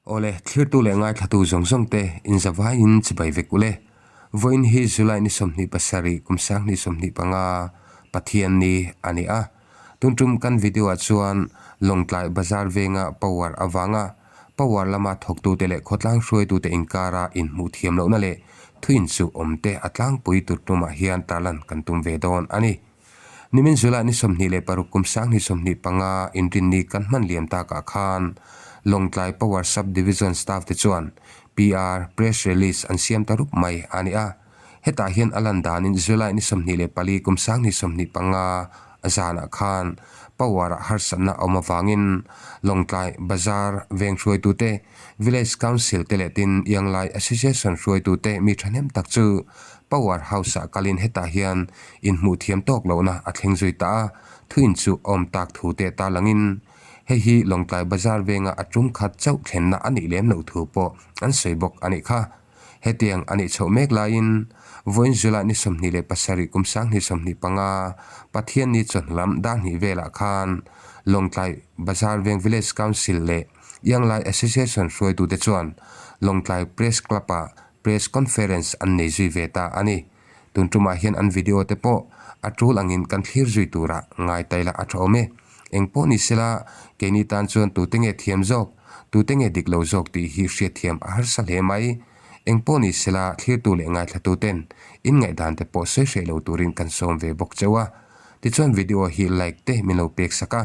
Awle, thlirtu leh ngaithlatu zawng zawng te inzavaiin chibai vek ule. Vawiin hi July ni 27 kum 2025 Pathian ni a ni a. Tun tum kan video ah chuan Lawngtlai Bazar venga power avanga power lama thawktute leh khawtlang hruaitute inkara inhmuh thiam lohna leh thu inchuh awmte a tlangpui tur tumah hian tarlan kan tum ve dawn a ni. Nimin July ni 26 kum 2025 inrinni kan hman liam takah khan Lawngtlai Power Sub Division staff te chuan PR Press Release an siam ta rup mai a ni a. Hetah hian a lan danin July ni 24 kum 2025 zanah khan Power ah harsatna a awm avangin Lawngtlai Bazar veng hruaitute, Village Council te leh tin Ianglai Association hruaitute mi thahnem tak chu Power House ah kalin hetah hian inhmuh thiam tawk lohna a thleng zui ta a, thu inchuh a awm tak thu te tarlangin hei hi Lawngtlai Bazar venga a tum khat chauh thlenna a nih lem loh thu pawh an sawi bawk a nih kha. Hetiang a nih chhoh mek laiin vawiin July ni 27 kum 2025 Pathianni chawhnu lam dar hnih velah khan Lawngtlai Bazar Veng Village Council leh Ianglai Association hruaitute chuan Lawngtlai Press Club-ah Press Conference an nei zui ve ta a ni. Tun tumah hian an video te pawh a tul angin kan thlir zui turah ngai ta ila a tha awm e. Eng pawh ni sela, keini tan chuan tute nge thiam zawk, tute nge dik lo zawk tih hi hriatthiam a harsa hle mai. Eng pawh ni sela, thlirtu leh ngaithlatu ten inngaihdan te pawh sawi hreh lo turin kan sawm ve bawk cheu a. Tichuan video hi like te min lo pek sak a.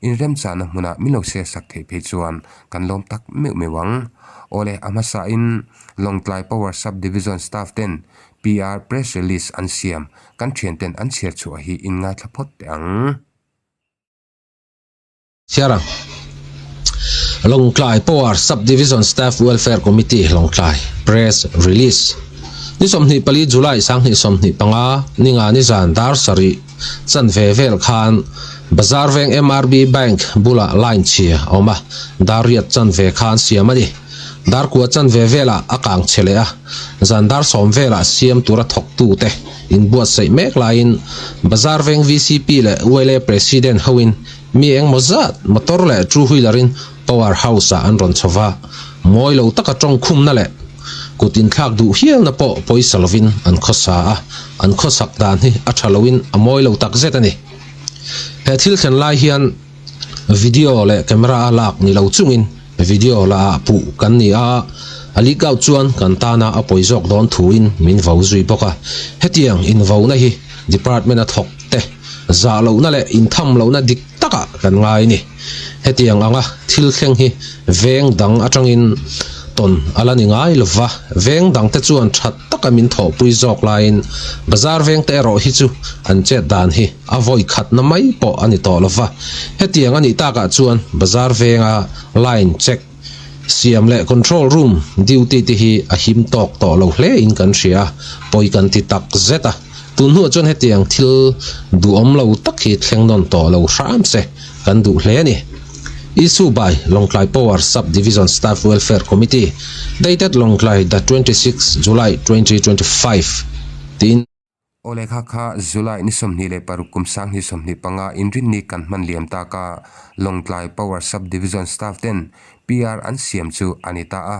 Inremchahna hmunah min lo share sak theih phei chuan kan lawm tak meuh meuh ang. Awle, a hmasain Lawngtlai Power Sub Division staff ten PR press release an siam kan thianten an chhiar chhuah hi in ngaithla phawt teh ang. Chhiar ang. Lawngtlai Power Sub Division Staff Welfare Committee Lawngtlai Press Release Ni 24 July 2025 ninga nizan dar sarih Chanve vel khan Bazar veng MRB Bank bulah line chhia a awm a, dar riat chanve khan siam a ni. Dar kua chanve velah a kang chhe leh a, zan dar sawm velah siam tura thawktute inbuatsaih mek laiin Bazar veng VCP leh ULA President hoin mi engmaw zat motor leh two wheeler in Power House ah an rawn chho va, mawi lo taka tawngkhumna leh kut inthlak duh hialna pawh pawisa lovin an khawsa a, an khawsak dan hi a tha loin a mawi lo tak zet a ni. He thil thlen lai hian video leh camera a lak ni lo chungin video la ah puh kan ni a, a leak out chuan kan tana a pawi zawk dawn thuin min vo zui bawk a, hetiang invohna hi department a thawk te zah lohna leh intham lohna dik takah kan ngai a ni. Hetiang anga thil thleng hi veng dang atangin tawn a la ni ngai lo va, veng dangte chuan tha taka min thawhpui zawk laiin bazar vengte erawh hi chu an chet dan hi a vawi khatna mai pawh a ni tawh lo va. Hetiang a nih takah chuan bazar venga line check siam leh control room duty te hi a him tawk tawh lo hle in kan hria a, pawi kan ti tak zet a. Tun hnuah chuan hetiang thil duhawm lo tak hi thleng nawn tawh lo hram se kan duh hle a ni. Issue by Lawngtlai Power Sub Division Staff Welfare Committee, dated Lawngtlai the 26 July 2025 tiin. Awle kha kha July ni 26 kum 2025 inrinni kan hman liam tak a, Lawngtlai Power Sub Division staff ten PR an siam chu a ni ta a.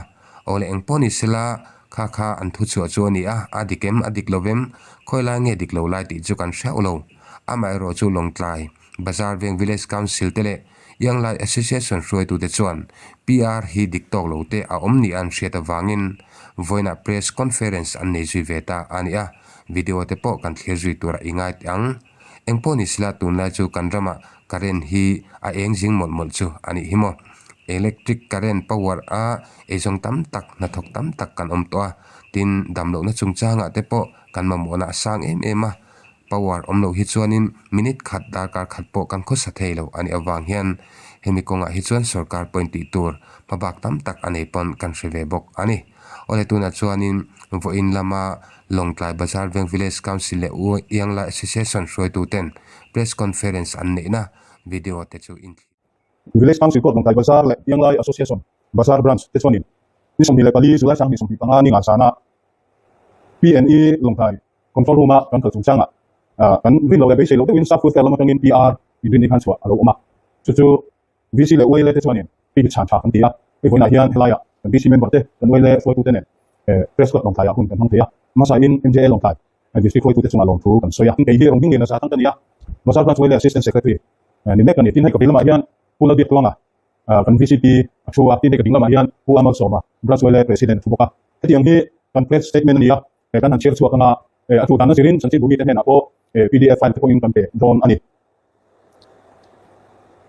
Awle engpawh ni sela Kha kha an thu chhuah chu a ni a, a dik em, a dik lo em, khawi lai nge dik lo lai tih chu kan hreuh lo. Amaherawh chu Lawngtlai, Bazar Veng Village Council te leh Ianglai Association hruaitute chuan PR hi dik tawk lo te a awm nia an hriat avangin vawiinah Press Conference an nei zui ve ta a ni a, video te pawh kan thlir zui turah i ngai teh ang. Engpawh ni sila tunlai chu kan ramah current hi a eng zing mawlh mawlh chu a nih hi maw. Electric current power a eizawng tam tak hnathawk tam tak kan awm tawh a, tin damlohna chungchangah te pawh kan mamawhna a sang em em a, power awm loh hi chuanin minute khat darkar khat pawh kan khawsa thei lo a nih avang hian hemi kawngah hi chuan sorkar pawhin tih tur hmabak tam tak a nei pawn kan hre ve bawk a ni. Awle tunah chuanin vawiin lama Lawngtlai Bazar Veng Village Council leh U Iangla Association hruaituten Press Conference an neihna video te chu in thlir. Village Council Court Lawngtlai Bazar leh Ianglai Association Bazar Branch te chuanin ni 24 July 2025 ni ngaihsana PNE Lawngtlai Control Room a kan kal chungchangah kan rin lo leh beisei lo deuhin Staff Welfare lam atangin PR inrinni khan chhuah a lo awm a, chu chu VC leh ULA te chuanin hei hi chhan tha kan ti a, hei vawiinah hian helaiah. Kan VC member te, kan YLA hruaitute nen Press Club Lawngtlaiah hun kan hmang thei a. Hmasain MJA Lawngtlai District hruaitute chungah lawmthu kan sawi a. Kei hi Ronghing Liana Zatang ka ni a, Bazar Branch YLA Assistant Secretary ni mek ka ni. Tin hei ka vei lamah hian Pu Lalbiaktuanga kan VCP a thu a, tin hei ka ding lamah hian Pu Amalsawma Branch YLA President a thu bawk a. Hetiang hi kan press statement a ni a. Kan han chhiar chhuak anga a thu dan a zirin chanchin bumi te hnenah pawh pdf file te pawhin kan pe dawn a ni.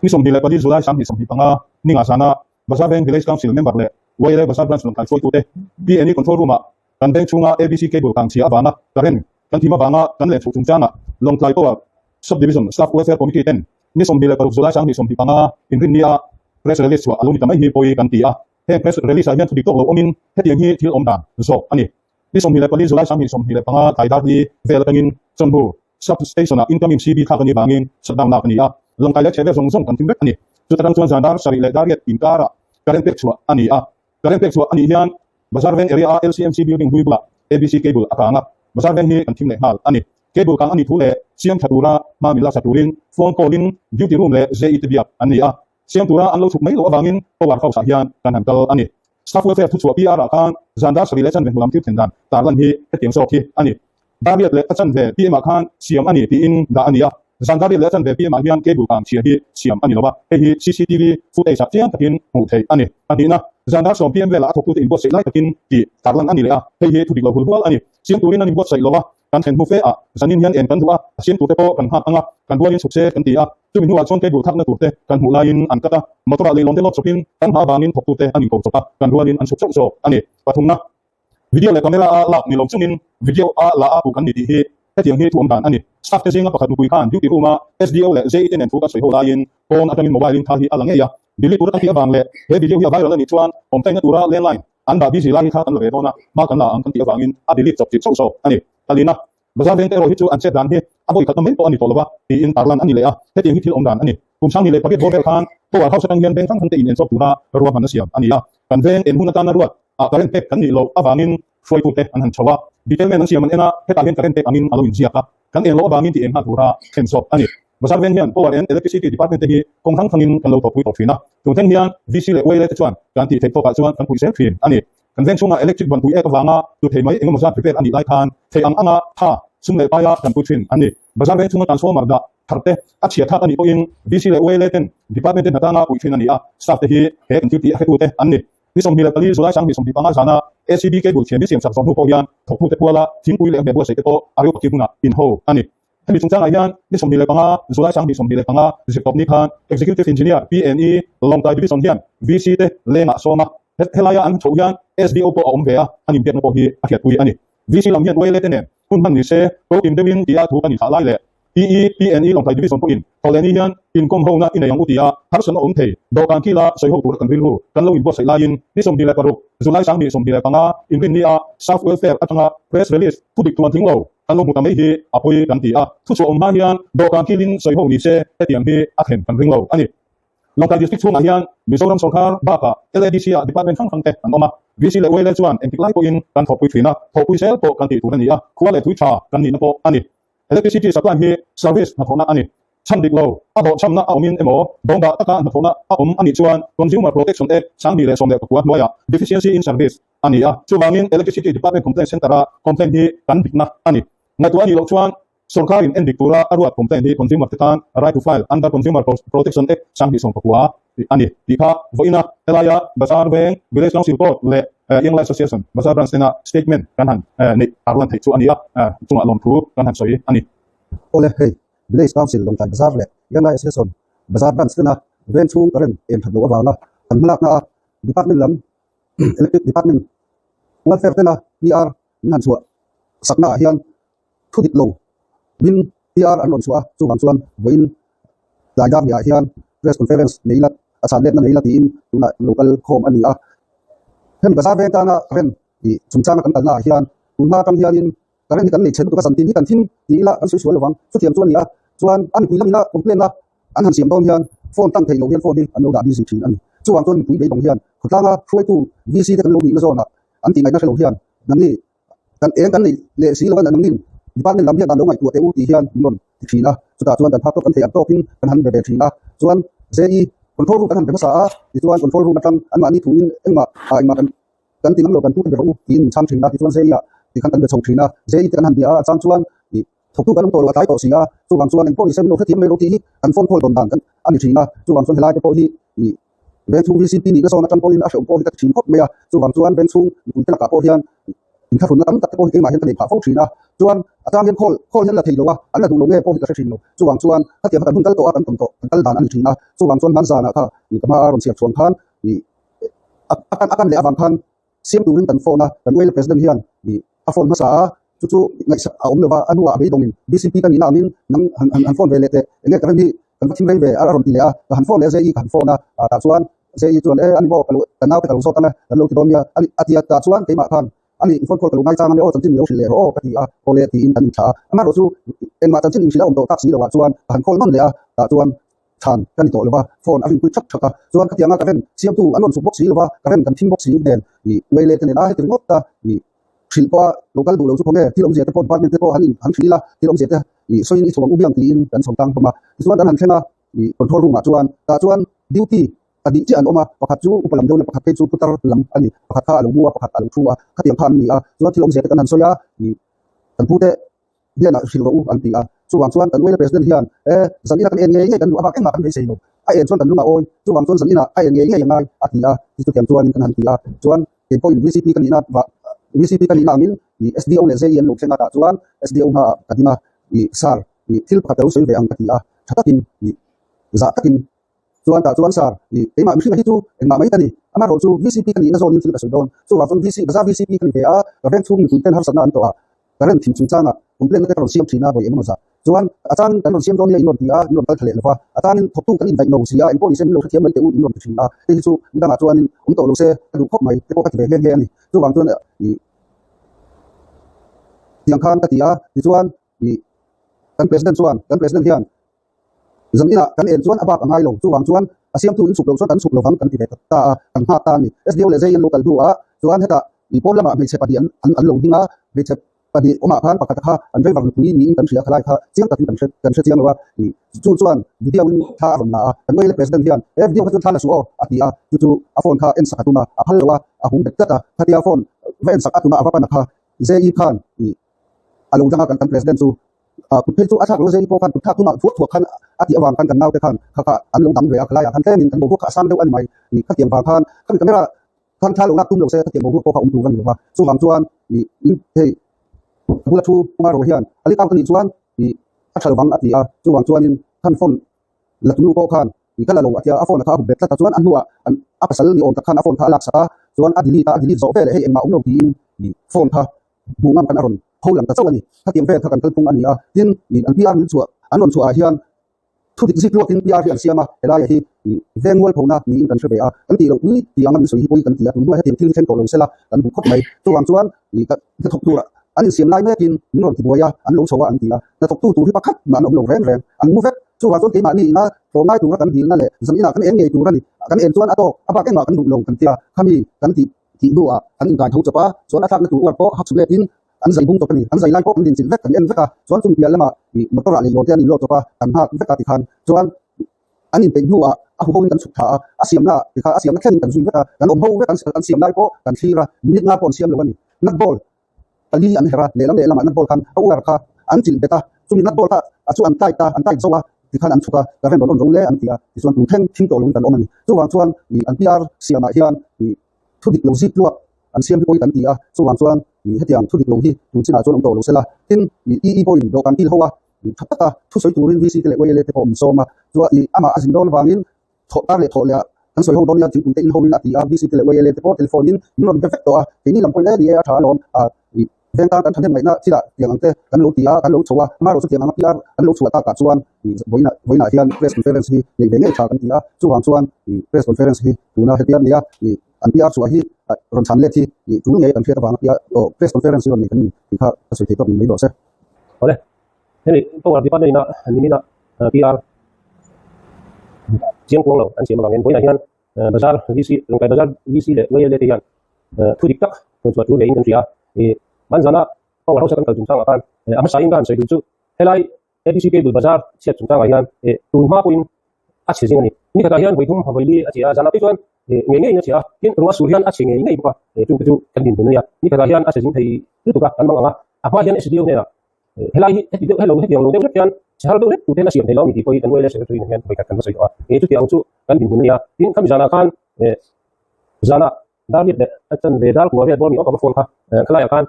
Ni 24 July 2025 ninga zana Bazar Veng Village Council member leh YLA Bazar Branch lawmtlai hruaitute PNE Control Room-ah kan veng chhunga ABC cable kang chhia avanga current kan thim avanga kan leh chhuh chungchangah Lawngtlai Power Sub-Division Staff Welfare Committee ten ni 26 July 2025 inrinnia press release chhuah a lo ni ta mai hi pawi kan ti a. Heng press release ah hian thu dik tawk lo awmin hetiang hi thil awm dan zawk a ni. Ni 24 July 2025 tlai dar li vel atangin Chawnhu Sub Station ah incoming CB thlak a nih vangin shutdown lak a ni a, lawngtlai leh chhehvel zawng zawng kan thim vek a ni. Chuta tang chuan zan dar sarih leh dar riat inkarah current pek chhuah a ni a, current pek chhuah a nih hian Bazar Veng area a LCMC building hlui bulah ABC cable a kang a, Bazar Veng hi kan thim leh nghal a ni. Cable kang a nih thu leh siam tha tura hma min laksa turin phone call in duty room leh JE te biak an ni a. Siam tura an lo chhuk mai loh avangin Power House ah hian kan han kal a ni. Staff Welfare thuchhuah PR ah khan zan dar sarih leh chanve hmu lam thil thlen dan tarlan hi hetiang zawk hi a ni. Dar riat leh a chanve PM ah khan siam a ni tiin dah a ni a. Zan dar riat leh a chanve PM ah hian cable kang chhia hi siam a ni lo a, hei hi cctv footage ah chiang takin hmuh theih a ni. Pahnihna, zan dar sawm PM velah a thawktute inbuatsaih lai takin tih tarlan a ni leh a, hei hi thudik lo hul hual a ni. Siam turin an inbuatsaih lo a. Kan thlen hnu fe ah zanin hian en kan duh a, a siam turte pawh kan nghak ang a, kan rualin chhuk se kan ti a. Chumi hnuah chuan cable thakna turte kan hmuh laiin an cut a, motor ah leilawn te lawt chawpin kan hma avangin thawktute an inko chawp a, kan rualin an chhuk chauh zawk a ni. Pathumna, Video leh camera a lak ni lo chungin video a la a puh kan ni tih hi hetiang hi thu awm dan a ni. Staff te zinga pakhat nupui khan duty room a SDO leh JE te nen thu kan sawi ho laiin pawn atangin mobile in thla hi a la ngei a, delete tura kan tih avang leh he video hi a viral a nih chuan awm taihna tura landline An dah busy lai hi kha kan la ve dawn a, hma kan la ang kan tih avangin a delete chawp chih chauh zawk a ni. Palina, Bazar vengte erawh hi chu an chet dan hi a vawi khatna mai pawh a ni tawh lo va, tiin tarlan a ni leh a, hetiang hi thil awm dan a ni. Kum 2008 bawr vel khan Power House atang hian veng hrang hrangte in enchawp tura ruahman a siam a ni a, kan veng en hun atana ruat ah current pek kan nih loh avangin hruaitute an han chho a, detailment an siam an en a, hetah hian current pek angin a lo inziak a, kan eng loh avangin tih eng nghal tura thlen zawk a ni. Bazar veng hian Power and Electricity Department te hi kawng hrang hrangin kan lo thawhpui tawh thin a, tun thleng hian VC leh YLA te chuan kan tih theih tawkah chuan kan puih zel thin a ni. Kan veng chhungah electric ban pui ek avanga tu thei mai engemaw zat prepare a nih lai khan thei ang anga tha sum leh paia kan pui thin a ni. Bazar veng chhunga transformer dah thar te a chhia thlak a nih pawhin VC leh YLA ten department te hnatanga puih thin a ni a, staff te hi he kan thil tih a hretute an ni. Ni 24 July 2025 zana ACB cable thiam in siamsak zawh hnu pawh hian thawktute puala thingpui leh hmeh buatsaih te pawh a reuh hmunah inho a ni. Hemi chungchangah hian ni 25 July 2025 zirtawp ni khan Executive Engineer PNE Lawngtlai Division hian VC te lengah a sawm a, helaia an chhoh hian SDO pawh a awm ve a, an inbiakna pawh hi a hriatpui a ni. VC lam hian YLA te nen hun hman ni se, Protein deuhin tia thu kan inthlah lai leh PE, PNE Lawngtlai Division pawhin Thawhlehni hian inkawm hona i nei ang u tia harsatna awm thei dawhkan kila sawi ho tura kan rilru kan lo inbuatsaih laiin ni 26 July 2025 inrinnia Staff Welfare atanga Press Release thudik tluan tling lo Kan lo hmu ta mai hi a pawi kan ti a, thuchhuah awm hma hian dawhkan kilin sawi ho ni se hetiang hi a thlen kan ring lo a ni. Lawngtlai District chhungah hian Mizoram sawrkar bakah LADC ah department hrang hrang te an awm a, VC leh YLA chuan engtik lai pawhin kan thawhpui thin a, thawhpui zel pawh kan tih tur a ni a, khua leh tui tha kan nihna pawh a ni. Electricity supply hi service hnathawhna a ni. Chhan dik lo, a hlawhchhamna a awmin emaw, dawngdah taka hnathawhna a awm a nih chuan Consumer Protection Act 2019 hnuaiah Deficiency in Service a ni a, chuvangin Electricity Department Complaint Centre-a complaint hi kan dikna a ni. Ngaihtuah a nih loh chuan sawrkarin en dik tura a ruat complaint hi consumer te tan right to file under Consumer Protection Act 2019 a ni tih kha vawiina helaia Bazar Veng Village Council Board leh Young Life Association Bazar Branch tena statement kan han neih a ruan theih chu a ni a, chungah lawmthu kan han sawi a ni. Awle hei Village Council Lawngtlai Bazar leh Young Life Association Bazar Branch tena veng chhung current em that loh avanga an hmalakna a department lam Electric Department welfare tena PR min han chhuah sakna ah hian thu dik lo min PR an rawn chhuah a, chuvang chuan vawiin tlai dar hniah hian press conference nei la a chhan letna nei la tiin tunah an lo kal khawm a ni a. Hemi bazar veng tana current tih chungchanga kan kalna ah hian tun hma atang hianin current hi kan nei chhe lutuk a zan tin hi kan thim ti ila kan sawi sual lovang chutiang chu a ni a chuan a mipui lamina complaint a an han siam dawn hian phone tang theih loh hian phone hi an lo dah busy thin a ni chuvang chuan mipui beidawng hian khawtlanga hruaitu VC te kan lo nihna zawnah an tih ngaihna hre lo hian nangni kan eng kan neih leh si lo a nangnin department lam hian dan lo ngaihtuah teh u tih hian min rawn ti thin a chutah chuan kan phak tawk kan theih ang tawkin kan han be ve thin a chuan JE. Control room kan han be hmasa a, tichuan control room atang anmahni thuin engmah ah engmah kan kan ti ngam lo kan pu te be rawh u tiin min chhang thin a, tichuan JE ah tikhan kan be chho thin a, JE te kan han bia a, a chang chuan ih thawktu kan awm tawh lo a tlai tawh si a, chuvang chuan engpawh nise min lo hrethiam mai lo tih hi kan phone call dawn dan kan a ni thin a, chuvang chuan helai te pawh hi ih veng chhung VCP nihna zawn atang pawhin a hreuh pawh hi ka ti thin khawp mai a, chuvang chuan veng chhung mipuite lakah pawh hian Inthlahrunna tam tak te pawh hi keimah hian ka nei phah fo thin a, chuan a chang hian khawl khawl hian la thei lo a, an la duh lo nge pawh hi ka hre thin lo. Chuvang chuan khatiang kha kan hun kal tawh a, kan tawn tawh, kan kal dan a ni thin a. Chuvang chuan hmanzanah kha ka hma a rawn chhiar chhuan khan ih a a kan leh avang khan siam turin kan phone a, kan UAL President hian ih a phone hmasa a, chu chu ngaihsak a awm lo va, a hnuah a beidawngin BCP ka nihna angin nang han han phone ve leh teh, enge ka rem hi kan va thim rei ve a rawn ti leh a, ka han phone leh a, JE ka han phone a, tah chuan JE chuan e ani maw ka lo ka naute ka lo zawt ang e, kan lo ti dawn nia ani a ti a, tah chuan keimah khan ani i phone call ka lo ngaichang ania aw chanchin min lo hrilh leh rawh aw ka ti a, aw le tiin kan inthlah a, amaherawh chu engmah chanchin inhrilh a awm tawh tak si loh ah chuan ka han call nawn leh a, tah chuan chhan ka ni tawh lo va, phone a rinpui thak thak a, chuan khatianga ka rem siamtu an rawn chhuk bawk si lo va, ka rem kan thim bawk si nen ih uai leh te nen a heti ringawt a ih hrilh pawh a lo kal duh lo chu khawnge thil awmzia te pawh department te pawh han in han hrilh ila thil awmzia te ih sawiin i chho ang u biang tiin kan chho tang hlawm a, tichuan kan han thleng a. Ih control room ah chuan tah chuan duty pahnih chiah an awm a, pakhat chu upa lam deuh leh pakhat phei chu putar lam a ni, pakhat kha a lo mu a, pakhat a lo thu a, khatiang kha an ni a, chuan thil awmzia te kan han sawi a, ih kan pute hian ah hrilh rawh u an ti a, chuvang chuan kan ULA president hian e zan inah kan en ngei ngei kan duh a bak engmah kan beisei lo, a en chuan kan lung a awi, chuvang chuan zan inah a en ngei ngei a ngai a ti a, chutiang chuanin kan han ti a, chuan keipawhin VCP ka nihna vah VCP ka nihna angin ih SDO leh JE an lo thleng a tah chuan SDO hmaah ka ding a, ih sir ih thil pakhat ka lo sawi ve ang ka ti a. tha takin ih zah takin chuan tah chuan sir ih keimah mihringa hi chu engmah mai ka ni amaherawh chu VCP ka nihna zawnin thil ka sawi dawn chuvang chuan VC bazaar VCP ka ni ve a ka veng chhung mipui ten harsatna an tawh a current thim chungchangah complaint na te ka rawn siam thin a vawi engemaw zah chuan a changin kan rawn siam dawn nia in rawn ti a in rawn kal thla leh lova a changin thawktu kan indaih no si a engpawh nise min lo hrethiam mai teh u in rawn ti thin a hei hi chu midangah chuanin awm tawh lo se ka duh khawp mai te pawh ka ti ve nghe nghe a ni chuvang chuan ih tiang khan ka ti a tichuan Ih, kan President chuan, kan President hian zan inah kan en chuan a bak a ngai lo, chuvang chuan a siamtu in chhuk lo chuan kan chhuk lovang kan ti ve ta ta a, kan nghak ta a ni. SDO leh JN lo kal hnuah chuan hetah ih pawn lamah hmeichhe pahnih an an an lo ding a, hmeichhe pahnih awmah khan pakhat kha an driver nupui niin kan hria khalai kha chiang takin kan hre kan hre chiang lo a, ih chu chuan video in thla a rawn la a, kan Oil President hian he video kha chu thla la suh aw a ti a, chu chu a phone kha en sak a tum a, a phal lo a, a hum bet tlat a, khatia phone va en sak a tum a a va pan a kha JE khan ih a lo dang a kan kan president chu ah kut phei chu a thlak lo zeng pawh khan kut thlak tumah thuak thuak khan a tih avang khan kan naute khan kha kha an lo dang ve a khalaiah khan tlemin kan boruak kha a sang deuh a ni mai ih khatiang vang khan khami camera khan thla lo lak tum lo se khatiang boruak pawh kha awm tur a ni lo va chuvang chuan ih hei a bula thu Kumar rawh hian a lik out a nih chuan ih a tha lo vang a ti a chuvang chuanin khan phone la tunu pawh khan ih ka la lo a tia a phone kha a hup bet tlat a chuan a hnuah an a pasal ni awm tak khan a phone kha a laksak a chuan a delete a a delete zawh veleh hei engmah awm lo tiin ih phone kha hmuh ngam kan a rawn ho lang ta chauh a ni. Khatiang vel kha kan kalphung a ni a, tin ih an PR min chhuah an rawn chhuah ah hian thu dik zik luakin PR hi an siam a, helaiah hi ih veng mual phona niin kan hre ve a, kan tih loh pui tih anga min sawi hi pawi kan ti a, tun hnuai hetiang thil hi thleng tawh lo sela kan duh khawp mai. Chuvang chuan ih ka hnathawk tur an insiam lai mekin min rawn tibuai a, an lo chho a an ti a, hnathawktu tur hi pakhat mah an awm lo reng reng, an mu vek. Chuvang chuan keimahni ina tlawm ngai tura kan dilna leh zan inah kan en ngei tur a ni, kan en chuan a tawk a bak engmah kan duh lo kan tia, khami kan tih Tih hnuah an inkai tho chawp a, chuan a thlakna tur uar pawh hak chhuk letin an zai bung chawp a ni. An zai lai pawh kan dinchilh vek, kan en vek a, chuan chumi piah lamah ih motor ah leihlawn te an inlawt chawp a, kan nghak vek a tikhan chuan an inpeih hnuah a huho in kan chhuk tha a, a siamna ah tikha a siamna thlengin kan zui vek a, kan awm ho vek an siam lai pawh kan thlir a, minute nga pawh an siam lo a ni. Nut ball pali an herh a, lehlam lehlamah nut ball khan a uar kha an chilh bet a, chumi nut ball kha a chu an tight a, an tight zo a tikhan an chhuk a, ka rem rawn awm lo le an ti a, tichuan tun thleng thim tawh loin kan awm a ni. Chuvang chuan ih an PR siamah hian ih thu dik lo zip tluak an siam hi pawi kan ti a, chuvang chuan ih hetiang thu dik lo hi tun chinah chuan awm tawh lo sela, tin ih EE pawhin dawhkan kil ho a, ih tha taka thusawi turin VC te leh YLA te pawh min sawm a, chuan ih amah a zin dawn avangin Thawh tar leh thawh leh ah kan sawi ho dawn nia thingpui te in ho in a ti a, VC te leh YLA te pawh telephone in min rawn be vek tawh a, keini lam pawhin e ni e a tha alawm ah ih veng tan kan thahnem ngaihna thil ah tiang ang te kan lo ti a, kan lo chho a, amaherawhchu tiang anga PR kan lo chhuah takah chuan ih vawiinah vawiinah hian press conference hi neih ve ngei tha kan ti a, chuvang chuan ih press conference hi tuna hetia nia ih an PR chhuah hi rawn chhan let hi ih tul ngei kan hriat avanga PR aw press conference hi rawn nei kan ni tih kha ka sawi thei tawk mai rawh se. Awle. Hemi power department ina nimin a PR chiang kuang lo an siam avangin vawiinah hian bazar VC Lawngtlai bazar VC leh YLA te hian thu dik tak rawn chhuah tur ngeiin kan hria a. Ih hmanzana power house a kan kal chungchangah khan a hmasa in ka han sawi duh chu helai ATC cable bazar chhiat chungchangah hian ih tun hma pawhin. a chhe zing a ni. Ni khatah hian vawithum ha vawili a che a, zanah phei chuan ngei ngeiin a che a, tin ruah sur hian a chhe ngei ngei bawk a, chungte chu kan dinhmun a nia. Ni khatah hian a chhe zing thei lutuk a, kan mang ang a, a hma hian SDO hnenah helai hi heti deuh hello hetiang lo deuh hlek hian chhe har deuh hlek tur te hian a siam thei lo a ni tih pawh hi kan YLA Secretary nen hian vawikhat kan va sawi tawh a, chutiang chu kan dinhmun a nia. Tin khami zanah khan zanah David leh a chan ve dar kua vel bawr ni awk a phone kha khalaiah khan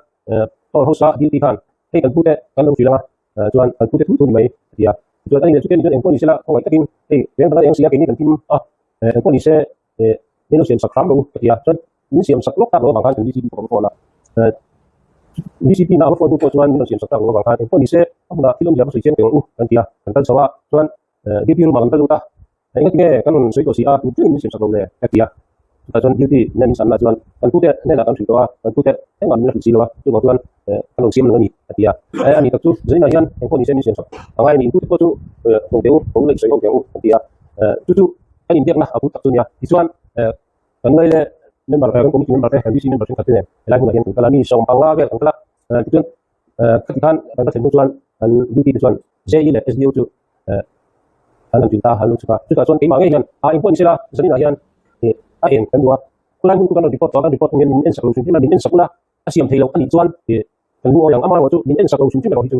Paul House-a duty khan hei kan pute kan lo hrilh ang a, chuan kan pute thu thu ni mai a ti a. Tichuan ani leh chutiang ni chuan engpawh ni sela khawngaih takin hei veng dang a eng si a keini kan tim a, engpawh ni se min lo siam sak hram lo ka ti a. Chuan min siam sak lawk tak lo avang khan kan DCP pawh ka va phone a, DCP na a va phone hnu pawh chuan min lo siam sak tak lo avang khan engpawh ni se a hmunah thil awmzia va sawi chiang teh ang u kan ti a, kan kal chho a chuan Duty room ah kan kal lut a, engati nge kan rawn sawi tawh si a, tun thlengin min siam sak lo le ka ti a. Chutah chuan duty nen min sanna chuan kan pute hnenah kan hrilh tawh a, kan pute engmah min la hrilh si lo a, chuvang chuan kan rawn siam lo a ni a ti a. A ni tak chu zaninah hian engpawh ni se min siam sak a ngai a ni, in pute pawh chu ho teh u, ho la i sawi ho teh ang u kan ti a. Chu chu kan inbiakna a bul tak chu a nia. Tichuan kan ngai leh member kan committee member te, kan VC member thenkhat te nen helai hmunah hian kan kal a, mi sawmpanga vel kan kal a, tichuan Khati khan kan va thlen hnu chuan kan duty te chuan JE leh SDO chu an han ṭin ta a, an lo chhuk a. Chutah chuan keimah ngei hian a engpawh ni sela zaninah hian a eng kan duh a, khulai hmun chu kan rawn report tawh a, kan report hnu hian min ensak lo hrim hrim a, min ensak ula a siam thei loh a nih chuan kan lungawi ang, amaherawhchu min ensak lo hrim hrim erawh hi chu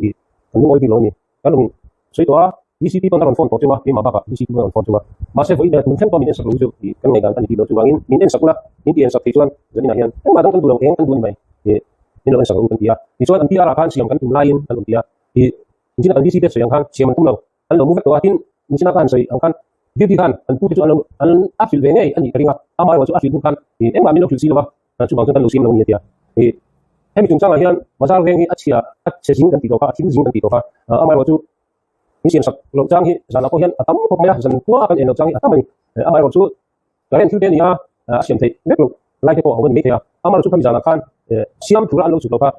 kan lungawi bik lo a ni. Kan rawn sawi tawh a, DCP pawn a rawn phone tawh cheu a, keimah bakah DCP pawn a rawn phone cheu a. Mahse vawiin leh tun thleng pawh min ensak lo hi chu kan ngaihdan a ni bik lo. Chuvangin min ensak ula, min ti ensak thei chuan zaninah hian engmah dang kan duh lo, eng kan duh a ni mai tih min lo ensak lo kan ti a. Tichuan an PR ah khan siam kan tum laiin an rawn ti a, ih nichina kan DCP sawi ang khan siam an tum lo, an lo mu vek tawh a, tin nichina ka han sawi ang khan duty khan an pute chu an lo an a hrilh ve ngei a nih ka ring a, amaherawhchu chu a hrilh hnu khan ih engmah min lo hrilh si lo va. Chuvang chuan kan lo siam lo a ni a ti a. Ih hemi chungchangah hian bazar veng hi a chhia a chhe zing kan tih tawh kha a thim zing kan tih tawh kha amaherawhchu chu in siam sak loh chang hi zanah pawh hian a tam khawp mai a zan khua kan en loh chang hi a tam a ni. Amaherawhchu chu current thil te a ni a a siam theih vek loh lai te pawh a awm a ni maithei a. Amaherawhchu khami zanah khan siam tura an lo chhuk lo kha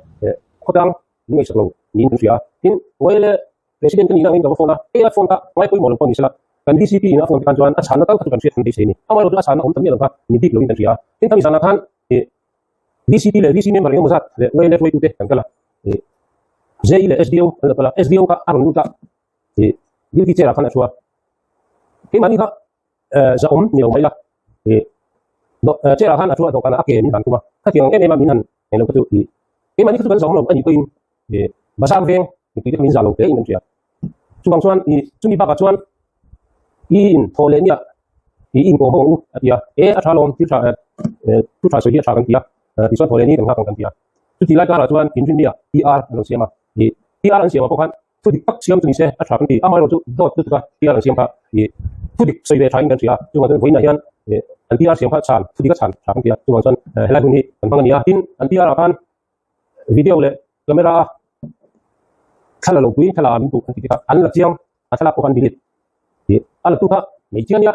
khawtlang min ngaihsak lo niin kan hria a. Tin Wale President ka nihna angin ka va phone a, hei a phone kha ngai pawimawh lo pawh ni sela, kan DCP in a phone te khan chuan a chhanna tal kha chu kan hriat kan beisei a ni. Amaherawhchu a chhanna awm ta miah lo kha ni bik loin kan hria a. Tin khami zanah khan ih DCP leh VC member engemaw zat leh YLF hruaitute kan kal a, ih JE leh SDO an lo kal a, SDO kha a rawn lut a, ih duty chair ah khan a thu a. Keimahni kha zahawm ni lo mai la, ih chair ah khan a thu a, dawhkanah a ke min han tum a, khatiang em em a min han eng lo kha chu ih keimahni kha chu kan zahawm lo a nih pawhin ih bazar veng mipui te min zah lo hle in kan hria. Chuvang chuan ih chumi bakah chuan i in thaw leh nia ih i inkawm ho ang u a ti a, e a tha lawm thil tha eh thu tha sawi hi a tha kan ti a, tichuan thaw leh ni kan nghak ang kan ti a. Chuti lai karah chuan inrinni ah PR an lo siam a, ih PR an siam ah pawh khan thu dik tak siam chu ni se a tha kan ti, amaherawhchu dawt lutuk a PR an siam kha ih thu dik sawi ve tha in kan hria a, chuvang chuan vawiinah hian ih an PR siam kha chhan thu dik a chhan tha kan ti a, chuvang chuan helai hun hi kan hmang a ni a, tin an PR ah khan video leh camera a thla la lo pui thla la min puh an ti te kha an la chiang a thlalak pawh khan delete ih a la tu kha hmeichhia nia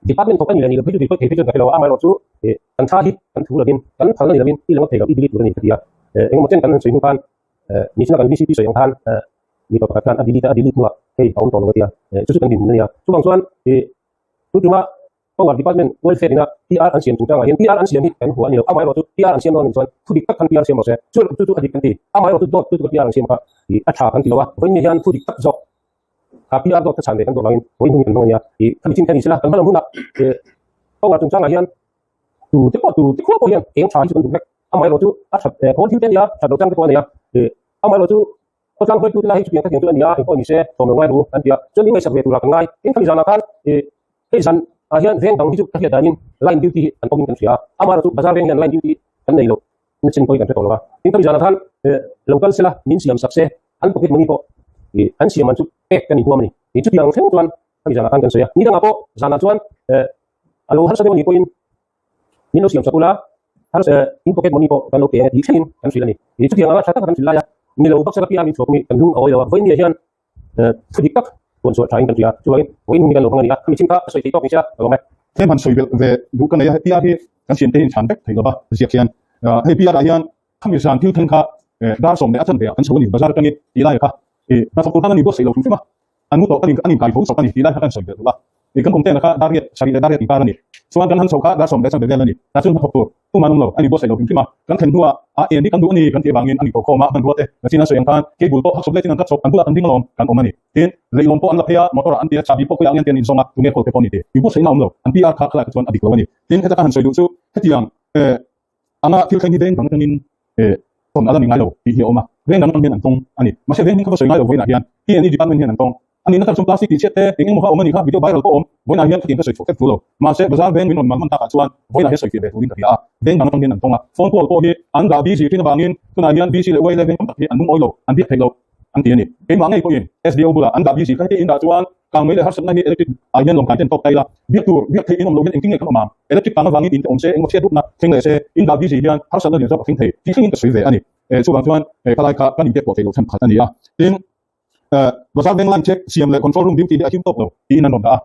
department thawk a ni leh ni lo phei chu tih pawh thei phei chuan ka hre lo a amaherawhchu ih kan thla hi kan thu lovin kan phalna ni lovin i lang thei lo i delete tur a ni ka ti a eh engemaw chen kan han sawi hnu khan eh nichina kan VCP sawi ang khan eh mipa pakhat khan a delete a a delete hnuah hei a awm tawh lo a ti a eh chu chu kan dinhmun a nia chuvang chuan ih tu tuma Power Department Welfare ina PR an siam chungchangah hian PR an siam hi kan hua a ni lo. Amaherawhchu PR an siam dawn anih chuan thu dik tak khan PR siam rawh se. Chu chu chu a dik kan ti. Amaherawhchu dawt lutuk a PR an siam kha ih a tha kan ti lo a. Vawiin hian thu dik tak zawk kha PR dawt ka chhan ve kan duh vangin vawiin hun hi kan hmang a nia. Ih khami chin kha ni sela kan hmalam hunah ih Power chungchangah hian tu te pawh tu te khual pawh hian eng tha hi chu kan duh vek. Amaherawhchu a that khawl thil te a nia, that loh chang te pawh a nei a. Ih amaherawhchu Khawtlang hruaitute lai hi chutiang khatiang chu a ni a, engpawh ni se, tlawm lo ngai ru an ti a, chuan in ngaihsak ve turah kan ngai. Tin khami zanah khan ih hei zan ah hian veng dang hi chu ka hriat danin line duty hi an awmin kan hria a, amaherawh chu bazar veng hian line duty kan nei lo na chin pawhin kan hre tawh lo a. Tin khami zanah khan ih lo kal sela min siam sak se, an pocket money pawh ih an siam man chu pek ka ni huam a ni. Ih chutiang thleng chuan khami zanah khan kan sawi a, ni dangah pawh zanah chuan eh a lo harsa deuh a nih pawhin Min lo siam sak ula, harsa in pocket money pawh kan lo pe ang e tih thlengin kan hrilh a ni. Ih chutiang anga tha taka kan hrilh lai a, ni lo baksa ka pia min chhuak mi kan lung a awi lo a, vawiin hian thu dik tak puan chhuah thain kan hria a, chuvangin vawiin hun hi kan lo hmang a ni a, khami chin kha ka sawi thei tawk ni sia ka lawm e. Tlem han sawi belh ve duh ka nei a, hei PR hi kan siam te hi inchhan vek thei lo va, ziak hian hei PR ah hian khami zan thil thleng kha dar sawm leh a chan ve ah kan chho a ni, bazar atangin tih lai kha hnathawk tur khan a ni buatsaih lo hrim hrim a, an mu tawh an inkai tho chawp a ni tih lai kha kan sawi belh duh a. I kan complaint kha dar riat sarih leh dar riat inkar a ni. Chuan kan han chhoh kha dar sawm leh chanve vel a ni. Tah chuan hnathawk tur tum an awm lo, a ni buatsaih lo hrim hrim a. Kan thlen hnuah a en hi kan duh a ni kan tih avangin a ni tawh khawm a, hmanrua te nachin an sawi ang khan cable pawh hak chawp letin an cut chawp, an bulah kan ding alawm kan awm a ni. Tin, leihlawn pawh an la phei a, motor ah an ti a, chahbi pawh khawiah nge an ti an inzawng a, tunge khawl te pawh a ni ti. Mi buatsaihna a awm lo, an PR kha khalai kha chuan a dik lo a ni. Tin, heta ka han sawi duh chu hetiang eh anga thil thleng hi veng dang atangin eh tawn a la ni ngai lo tih hi a awm a, veng dang atang hian an tawng a ni. Mahse veng hming kha va sawi ngai lo vawiinah hian TNE department hian an tawng a nihna tak chuan plastic tih chhiat te eng engemaw kha a awm a nih kha video viral pawh a awm. Vawiinah hian khatiang ka sawi chhuah fek thu lo. Mahse bazar veng min rawn mal hman takah chuan vawiinah hian sawi fiah ve turin ka hria a, veng dang atang hian an tawng a. Phone call pawh hi an dah busy thin avangin tunah hian busy leh uai leh veng tam tak hi an lungawi lo, an biak theih loh. An ti a ni. Keimah ngei pawhin SDO bulah an dah busy kha heti in dah chuan kang mai leh harsatna hi electric ah hian lawngkai ten tawk ta ila, biak tur, biak theih in awm lo hian engtin nge kan awm ang? Electric kang avangin in te awm se, engmaw chhiat rupna thleng leh se, in dah busy hian harsatna lian zawk a thleng thei tih thlengin ka sawi ve a ni. Eh chuvang chuan eh khalai kha kan inbiak pawh theih loh chhan pakhat a ni a. Tin, eh bazar veng line check siam leh control room duty hi a him tawk lo tiin an rawn dah a.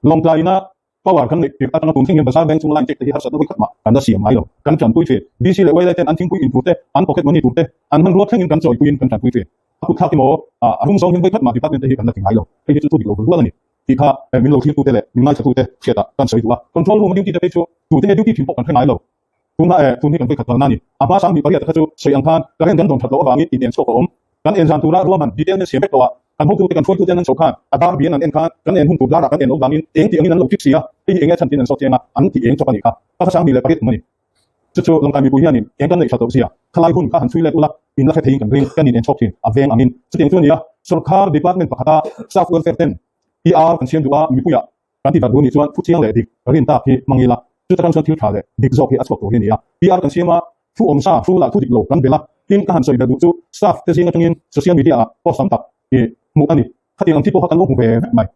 Lawngtlaiina Power kan neih tirh atanga tun thleng hian bazar veng chunga line check te hi harsatna vawi khat mah kan la siam ngai lo. Kan tanpui thin. BC leh YLA ten an thingpui in tur te, an pocket money tur te, an hmanrua thlengin kan chawipuiin kan tanpui thin. A kut thlak emaw a rum zawng hian vawi khat mah department te hi kan la ti ngai lo. Hei hi chu thu dik lo hul hual a ni tih kha min lo thlirtute leh min ngaithlatute hriatah kan sawi duh a. Control room a duty te phei chu tute nge duty thin pawh kan hre ngai lo. Tunah eh, tun hi kan vawikhat kalna a ni. A hma sang hnih pariat kha chu sawi ang khan current kan dawn that loh avangin in en chhuak a awm. Kan en zan tura ruahman detail nen siam vek tawh a, kan hotute kan hruaitute an an chhoh khan a dar bian an en khan kan en hun tur darah kan en loh vangin eng tih angin an lo fix si a, hei hi enge chhan tiin an sawt chiang a, an tih eng chawp a nih kha. Ka kha sang hnih leh pariat kum a ni. Chu chu Lawngtlai mipui hianin eng kan neih that loh zia, khalai hun kha han chhui let ula, in la hre theiin kan ring, kan in en chhawk thin a veng angin. Chutiang chu a ni a, sawrkar department pakhata staff welfare ten PR kan siam duh a, mipuiah Kan ti vat duh nih chuan thu chiang leh dik rin tak hi hmang ila, chuta tang chuan thil tha leh dik zawk hi a chhuak tur hi a ni a. PR kan siam a, thu awm sa, thu lah thu dik lo kan bel a, tin ka han sawi ber duh chu staff te zing atangin social media ah post tam tak hi hmuh a ni. Khatiang ang chi pawh kha kan lo hmu ve vek mai.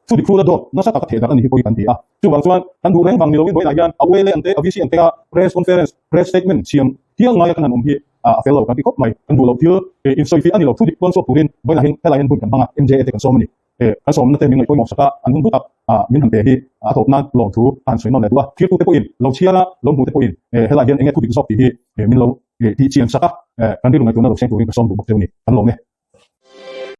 Thu dik thu la dawt nasa taka theh darh a ni hi pawhin kan ti a. Chuvang chuan kan duh reng vang ni loin vawiinah hian a ULA ang te, a VC ang te a press conference, press statement siam hial ngaia kan han awm hi a fel lo kan ti khawp mai. Kan duh loh thil insawi fiah a ni lo, thu dik tuan chhuak turin vawiinah hian helaiah hian hun kan hmang a, MJA te kan sawm a ni. He kan sawmna te min ngaih pawimawh sak a, an hun hlu tak min han pe hi a tawp nan lawmthu a han sawi nawn leh duh a. Thirtute pawhin lo chhiar a, lo hmute pawhin helaiah hian enge thu dik zawk tih hi min lo tih chian sak a, kan rilru ngaihtuahna lo seng turin ka sawm duh bawk cheu a ni. Kan lawm e.